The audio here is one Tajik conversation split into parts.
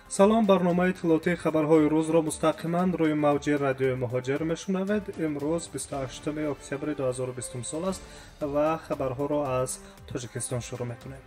Салом, барномаи иттилоотии хабарҳои рӯзро мустақиман рӯи мавҷи радиои Муҳоҷир мешунавед. Имрӯз 28 октябри 2020 сол аст ва хабарҳоро аз Тоҷикистон шурӯъ мекунем.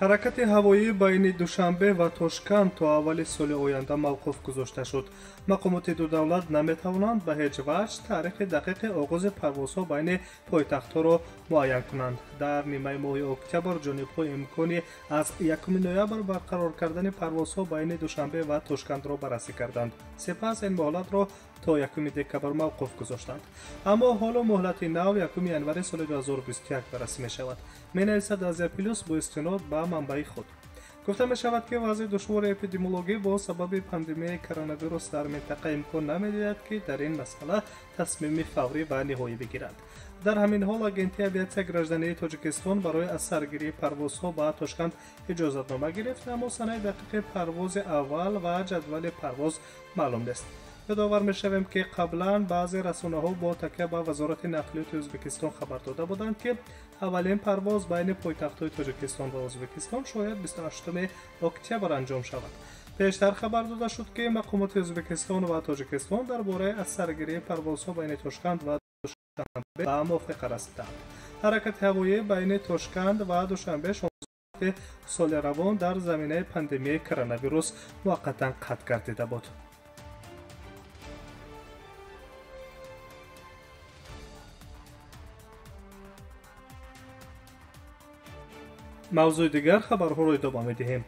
Ҳаракати ҳавоӣ байни Душанбе ва Тошканд то аввали соли оянда мавқуф гузошта шуд. Мақомоти ду давлат наметавонанд ба ҳеҷ ваҷҳ таърихи дақиқи оғози парвозҳо байни пойтахтҳоро муайян кунанд. Дар нимаи моҳи октябр ҷонибҳо имкони аз 1 ноябр барқарор кардани парвозҳо байни Душанбе ва Тошкандро баррасӣ карданд. Сипас ин муҳлатро то 1 декабр мавқуф гузоштанд. Аммо ҳоло муҳлати нав 1 январи соли 2021 баррасӣ мешавад. Менависад Азия Плюс бо истинод ба манбаи худ. Гуфта мешавад, ки вазъи душвори эпидемиологӣ бо сабаби пандемияи коронавирус дар минтақа имкон намедиҳад, ки дар ин масъала тасмими фаврӣ ва ниҳоӣ бигиранд. Дар ҳамин ҳол Агентии авиатсияи граждании Тоҷикистон барои аз саргирии парвозҳо ба Тошканд иҷозатнома гирифт, аммо санаи дақиқи парвози аввал ва ҷадвали парвоз маълум нест. Ёдовар мешавем, ки қаблан баъзе расонаҳо бо такя ба Вазорати нақлиёти Ӯзбекистон хабар дода буданд, ки аввалин парвоз байни пойтахтҳои Тоҷикистон ва Ӯзбекистон шояд 28 октябр анҷом шавад. Пештар хабар дода шуд, ки мақомоти Ӯзбекистон ва Тоҷикистон дар бораи аз саргирии парвозҳо байни Тошканд ва Душанбе ба мувофиқа расиданд. Ҳаракати ҳавоӣ байни Тошканд ва Душанбе 16 соли равон дар заминаи пандемияи коронавирус муваққатан қатъ гардида буд. Мавзӯи дигар хабарҳоро идома медиҳем.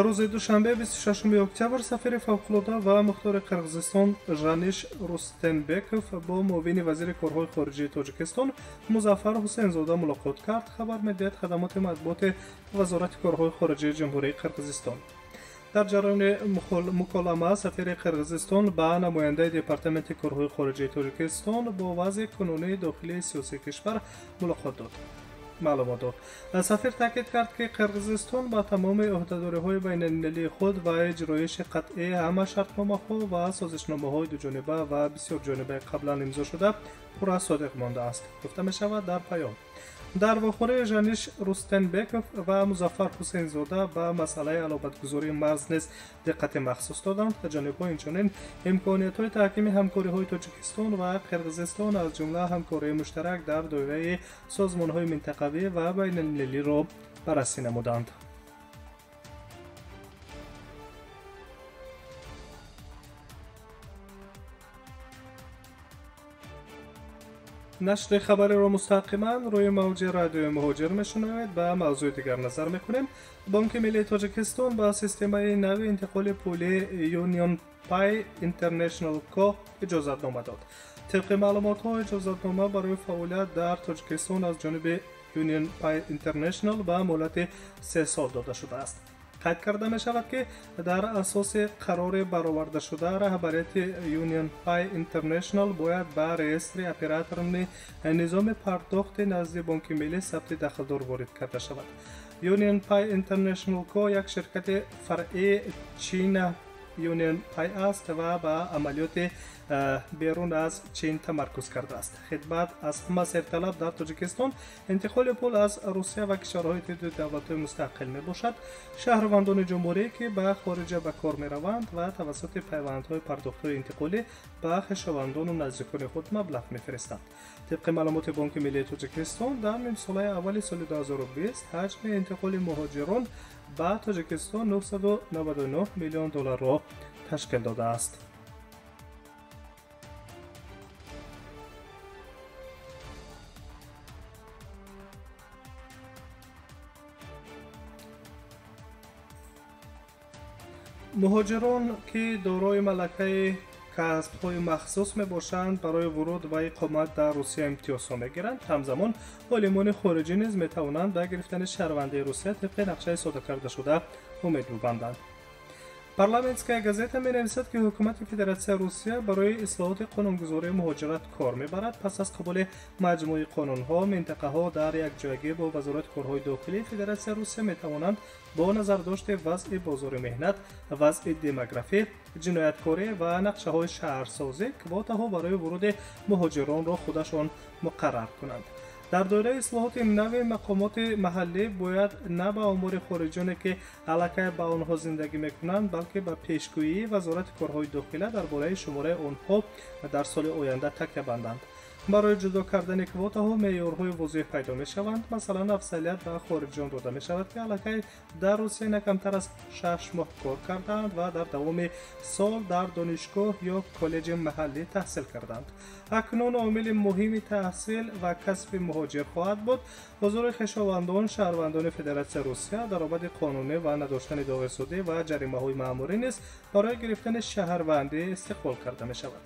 Рӯзи душанбе 26 октябр сафири фавқулода ва мухтори Қирғизистон Жаниш Рустенбеков бо муовини вазири корҳои хориҷии Тоҷикистон Музаффар Ҳусейнзода мулоқот кард, хабар медиҳад хадамоти матбуоти Вазорати корҳои хориҷии Ҷумҳурии Қирғизистон. Дар ҷараёни муколама сафири Қирғизистон ба намояндаи Департаменти корҳои хориҷии Тоҷикистон бо вазъи кунунии дохилии сиёсии кишвар мулоқот дод. Маълумот дод. Сафир таъкид кард, ки Қирғизистон ба тамоми ӯҳдадориҳои байналмилалии худ ва иҷроиши қатъии ҳама шартномаҳо ва созишномаҳои дуҷониба ва бисёрҷонибаи қаблан имзошуда пурра содиқ мондааст, гуфта мешавад дар паём. Дар вохӯрии Жаниш Рустенбеков ва Музаффар Ҳусейнзода ба масъалаи аломатгузории марз низ диққати махсус доданд. Ҷонибҳо инчунин имкониятҳои таҳкими ҳамкориҳои Тоҷикистон ва Қирғизистон, аз ҷумла ҳамкории муштарак дар доираи созмонҳои минтақавӣ ва байналмилалиро баррасӣ намуданд. Нашри хабариро мустақиман рӯи мавҷи радиои Муҳоҷир мешунавед. Ба мавзӯи дигар назар мекунем. Бонки миллии Тоҷикистон ба системаи нави интиқоли пули Union Pay International Co иҷозатнома дод. Тибқи маълумотҳо, иҷозатнома барои фаъолият дар Тоҷикистон аз ҷониби Union Pay International ба муҳлати 3 сол дода шудааст. Қайд карда мешавад, ки дар асоси қарори баровардашуда раҳбарияти Union Pay International бояд ба реестри операторони низоми пардохти назди Бонки миллӣ сабти дахлдор ворид карда шавад. Union Pay International Co як ширкати фаръии China Union Pay аст ва ба амалиёти берун аз Чин тамаркуз кардааст. Хидмат аз ҳама серталаб дар Тоҷикистон интиқоли пул аз Русия ва кишварҳои иттиҳоди давлатҳои мустақил мебошад. Шаҳрвандони ҷумҳурӣ, ки ба хориҷа ба кор мераванд ва тавассути пайвандҳои пардохтҳои интиқолӣ ба хешовандону наздикони худ маблағ мефиристанд. Тибқи маълумоти Бонки миллии Тоҷикистон, дар нимсолаи аввали соли 2020 ҳаҷми интиқоли муҳоҷирон ба Тоҷикистон 999 миллион долларро ташкил додааст. Муҳоҷирон, ки дорои малакаи касбҳои махсус мебошанд, барои вуруд ва иқомат дар Русия имтиёзҳо мегиранд. Ҳамзамон олимони хориҷӣ низ метавонанд ба гирифтани шаҳрвандии Русия тибқи нақшаи сода кардашуда умед бибанданд. Парламентская газета менависад, ки ҳукумати Федератсияи Русия барои ислоҳоти қонунгузории муҳоҷират кор мебарад. Пас аз қабули маҷмӯи қонунҳо, минтақаҳо дар якҷоягӣ бо Вазорати корҳои дохилии Федератсияи Русия метавонанд бо назардошти вазъи бозори меҳнат, вазъи демографӣ, ҷинояткорӣ ва нақшаҳои шаҳрсозӣ квотаҳо барои вуруди муҳоҷиронро худашон муқаррар кунанд. Дар доираи ислоҳоти нави мақомоти маҳаллӣ бояд на ба омори хориҷоне, ки аллакай ба онҳо зиндагӣ мекунанд, балки ба пешгӯии Вазорати корҳои дохила дар бораи шумораи онҳо дар соли оянда такя банданд. Барои ҷудо кардани квотаҳо меъёрҳои возеҳ пайдо мешаванд. Масалан, афзалият ба хориҷиён дода мешавад, ки аллакай дар Русия на камтар аз 6 моҳ кор кардаанд ва дар давоми сол дар донишгоҳ ё коллеҷи маҳаллӣ таҳсил карданд. Акнун омили муҳими таҳсил ва касби муҳоҷир хоҳад буд ҳузури хешовандон, шаҳрвандони Федератсияи Русия, даромади қонунӣ ва надоштани доғи судӣ ва ҷаримаҳои маъмурӣ низ барои гирифтани шаҳрвандӣ истиқбол карда мешавад.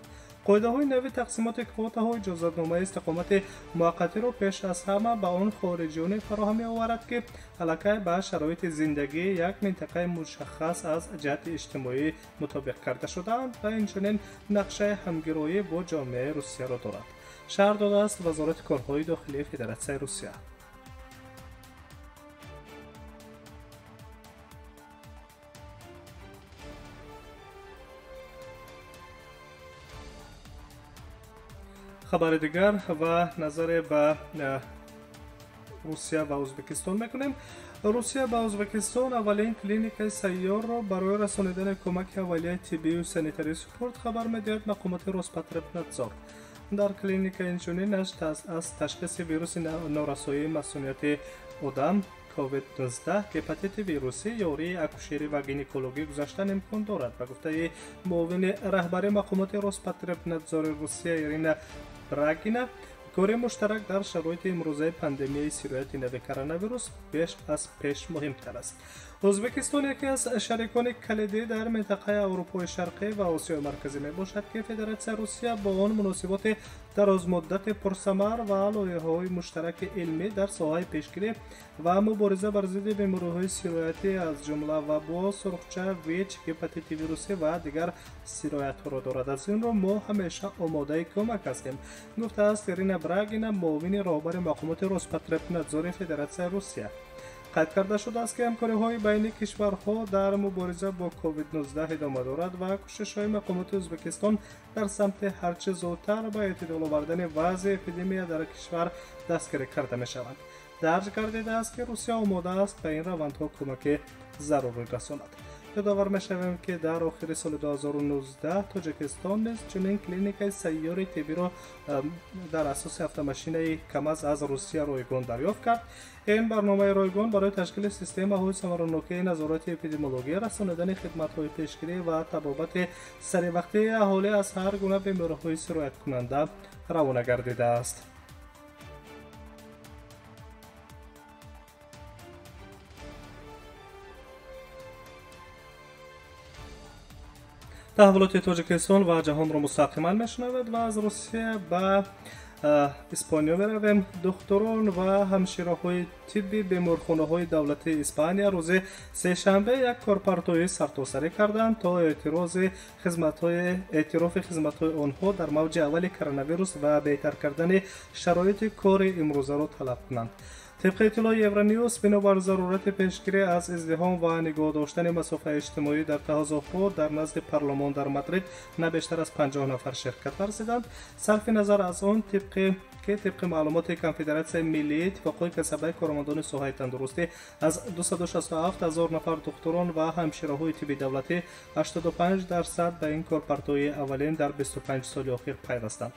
Қоидаҳои нави тақсимоти квотаҳо иҷозатномаи истиқомати муваққатиро пеш аз ҳама ба он хориҷиёне фароҳам меоварад, ки аллакай ба шароити зиндагии як минтақаи мушаххас аз ҷиҳати иҷтимоӣ мутобиқ карда шудаанд ва инчунин нақшаи ҳамгироӣ бо ҷомеаи Русияро дорад. Шарҳ додааст Вазорати корҳои дохилии Федератсияи Русия. Хабари дигар ва назаре ба Русия ва Ӯзбекистон мекунем. Русия ба Ӯзбекистон аввалин клиникаи сайёрро барои расонидани кӯмаки аввалияи тиббию санитарӣ супурд, хабар медиҳад мақомоти Роспотребнадзор. Дар клиника инчунин аз ташхиси вируси норасоии масунияти одам COVID-19, гепатити вирусӣ, ёрии акушерӣ ва гинекологӣ гузаштан имкон дорад. Ба гуфтаи муовини раҳбари мақомоти Роспотребнадзори Русия Ирина Брагина, кори муштарак дар шароити имрӯзаи пандемияи сирояти нави коронавирус беш аз пеш муҳимтар аст. Ӯзбекистон яке аз шарикони калидӣ дар минтақаи Аврупои Шарқӣ ва Осиёи Марказӣ мебошад, ки Федератсияи Русия бо он муносиботи дарозмуддати пурсамар ва лоиҳаҳои муштараки илмӣ дар соҳаи пешгирӣ ва мубориза бар зидди бемориҳои сироятӣ аз ҷумла вабо, сурхча, ВИЧ, гепатити вирусӣ ва дигар сироятҳоро дорад. Аз ин рӯ мо ҳамеша омодаи кӯмак ҳастем, гуфтааст Ирина Брагина, муовини роҳбари мақомоти Роспотребнадзори Федератсияи Русия. Қайд карда шудааст, ки ҳамкориҳои байни кишварҳо дар мубориза бо COVID-19 идома дорад ва кӯшишҳои мақомоти Ӯзбекистон дар самти ҳарчи зудтар ба эътидол овардани вазъи эпидемия дар кишвар дастгирӣ карда мешаванд. Дарҷ гардидааст, ки Русия омода аст ба ин равандҳо кӯмаки зарурӣ расонад. Ёдовар мешавем, ки дар охири соли 2019 Тоҷикистон низ чунин клиникаи сайёри тиббиро дар асоси автомашинаи КАМАЗ аз Русия ройгон дарёфт кард. Ин барномаи ройгон барои ташкили системаҳои самаранокии назорати эпидемиология, расонидани хидматҳои пешгирӣ ва табобати саривақтии аҳолӣ аз ҳар гуна бемориҳои сирояткунанда равона гардидааст. Таҳаввулоти Тоҷикистон ва ҷаҳонро мустақиман мешунавед ва аз Русия ба Испания меравем. Духтурон ва ҳамшираҳои тибби беморхонаҳои давлатии Испания рӯзи сешанбе як корпартоии сартосарӣ карданд то эътирофи хизматҳои онҳо дар мавҷи аввали коронавирус ва беҳтар кардани шароити кори имрӯзаро талаб кунанд. Тибқи иттилои Евроньюс, бинобар зарурати пешгирӣ аз издиҳом ва нигоҳ доштани масофаи иҷтимоӣ дар таҳозуҳҳо дар назди парлумон дар Мадрид на бештар аз 50 нафар ширкат варзиданд. Сарфи назар аз он, тибқи маълумоти Конфедератсияи миллии иттифоқҳои касабаи кормандони соҳаи тандурустӣ аз 267 ҳазор нафар духтурон ва ҳамшираҳои тибби давлатӣ 85% ба ин корпартоии аввалин дар 25 соли охир пайвастанд.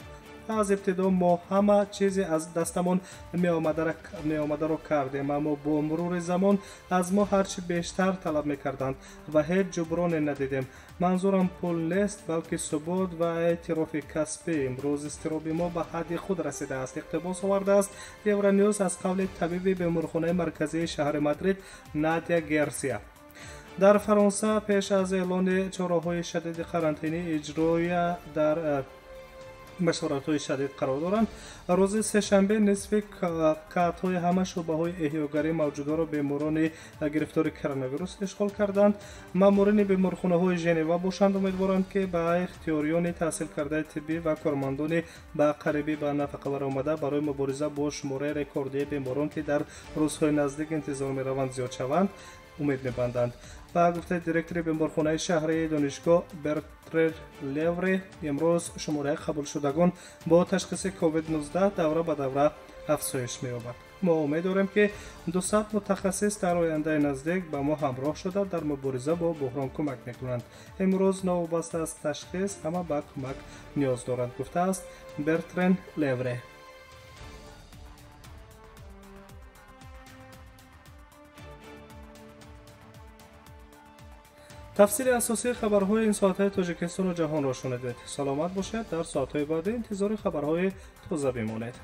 Аз ибтидо мо ҳама чизе аз дастамон меомадаро кардем, аммо бо мурури замон аз мо ҳарчи бештар талаб мекарданд ва ҳеҷ ҷуброне надидем. Манзурам пул нест, балки субот ва эътирофи касбӣ. Имрӯз изтироби мо ба ҳадди худ расидааст, иқтибос овардааст Евроньюс аз қавли табиби беморхонаи марказии шаҳри Мадрид Надя Герсия. Дар Фаронса пеш аз эълони чораҳои шадиди қарантинӣ иҷроя дар машваратҳои шадид қарор доранд. Рӯзи сешанбе нисфи каътҳои ҳама шӯъбаҳои эҳёгарӣ мавҷударо беморони гирифтори коронавирус ишғол карданд. Маъмурини беморхонаҳои Женева бошанд, умедворанд, ки ба ихтиёриёни таҳсилкардаи тиббӣ ва кормандони ба қарибӣ ба нафақа баромада барои мубориза бо шумораи рекордии беморон, ки дар рӯзҳои наздик интизор мераванд зиёд шаванд, умед мебанданд. Ба гуфтаи директори беморхонаи шаҳрии донишгоҳ Бертрер Левре, имрӯз шумораи қабулшудагон бо ташхиси COVID-19 давра ба давра афзоиш меёбад. Мо умед дорем, ки 200 мутахассис дар ояндаи наздик ба мо ҳамроҳ шуда, дар мубориза бо буҳрон кӯмак мекунанд. Имрӯз новобаста аз ташхис ҳама ба кӯмак ниёз доранд, гуфтааст Бертрен Левре. Тафсири асосии хабарҳои ин соатҳои Тоҷикистону ҷаҳонро шунидед. Саломат бошед, дар соатҳои баъдӣ интизори хабарҳои тоза бимонед.